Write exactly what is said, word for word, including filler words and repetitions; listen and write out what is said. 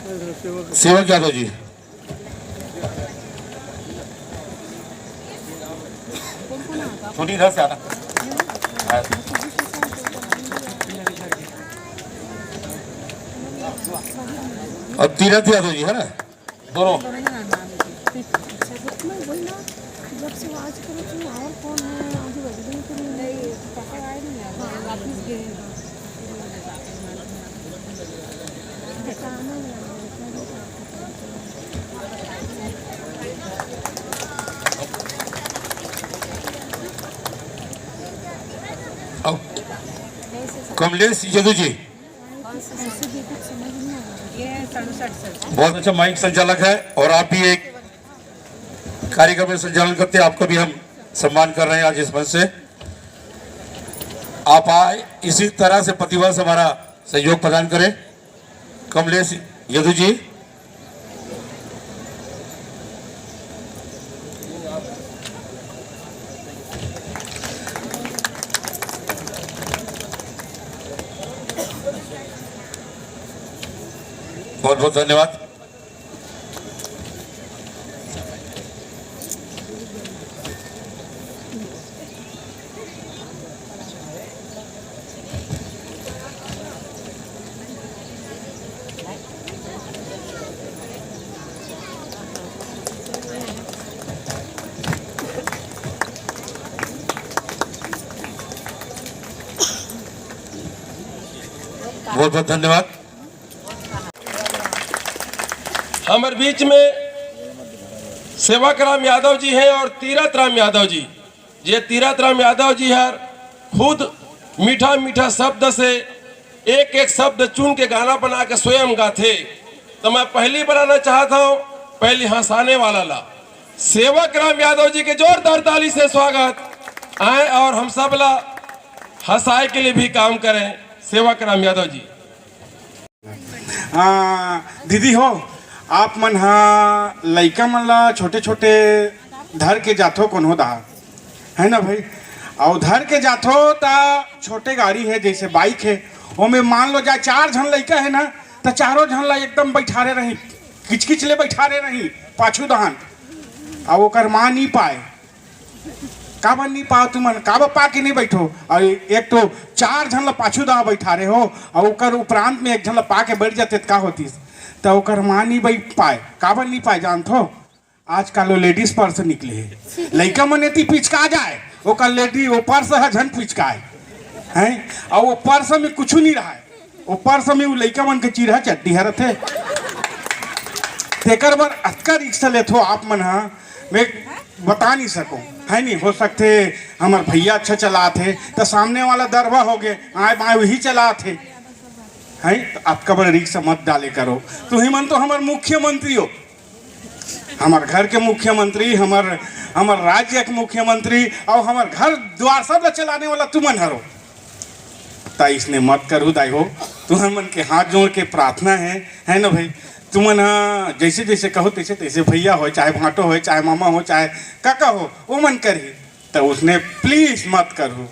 सेवक यादव जी, छोटी इधर से आना। और तीरथ यादव जी है ना, दोनों। जब से आज करो तो और कौन है? आजू बाजू में तो नहीं, पकड़ आए नहीं यार। हाँ, वापस गए। आओ। कमलेश यदु जी, बहुत अच्छा माइक संचालक है और आप भी एक कार्यक्रम में संचालन करते हैं, आपका भी हम सम्मान कर रहे हैं आज इस मंच से। आप आए, इसी तरह से प्रतिवर्ष हमारा सहयोग प्रदान करें। कमलेश यदु जी, बहुत बहुत धन्यवाद। बहुत बहुत धन्यवाद। हमर बीच में सेवक राम यादव जी हैं और तीरथ राम यादव जी। ये तीरथ राम यादव जी हर खुद मीठा मीठा शब्द से एक एक शब्द चुन के गाना बना के स्वयं गाथे। तो मैं पहली बनाना चाहता हूँ, पहली हंसाने वाला ला, सेवक राम यादव जी के जोरदार ताली से स्वागत आए और हम सब ला हंसाए के लिए भी काम करें। सेवक राम यादव जी। आ, दीदी हो, आप मन हा लइका मन ला छोटे छोटे धर के जाथो कोनो डहर, है ना भाई? अउ धर के जाथो ता छोटे गाड़ी है, जैसे बाइक है, ओमे मान लो जाए चार झन लइका है ना, त चारों झन ला एकदम बैठारे रही, किचकिच ले बैठारे रही पाछू डहन। अउ ओकर माँ नी पाए, काबर नी पाओ तुमन, काबर पा के नी बैठो? अउ एक तो चार झन ला पाछू डहर बैठारे हो, अउ ओकर उपरांत में एक झन ला पा के बैठ जाते त का होतिस? त ओकर माँ नी बैठ पाए, काबर नी पाए जानथो? आजकल वो लेडीज पर्स निकले है, लइका मन एती पिचका जाए, ओकर लेडी, वो पर्स ह झन पिचकाए, हैं? अउ वो पर्स में कुछु नी रहे, वो पर्स में वो लइका मन के चिरहा चड्डी ह रथे। तेकर बर अतका रिक्स लेथो आप मन ह, मैं बता नी सकूं, है नी? हो सकथे हमर भैया अच्छा चलात हे, त सामने वाला दरवा हो गे, आए बाए वही चलात हे, हैं? त अतका बड़ रिक्स मत डाले करो। तुही मन तो हमर मुख्यमंत्री हो, हमर घर के मुख्यमंत्री, हमर, हमर राज्य के मुख्यमंत्री, अउ हमर घर द्वार सब ला चलाने वाला तुमन हरो। त इसने मत करू दाई हो, तुहर मन के हाथ जोड़ के प्रार्थना है, है ना भाई? तुमन हा जैसे जैसे कहो तैसे तैसे, भैया हो चाहे भांटो हो चाहे मामा हो चाहे काका हो, वो मन करही, त उसने प्लीज मत करू।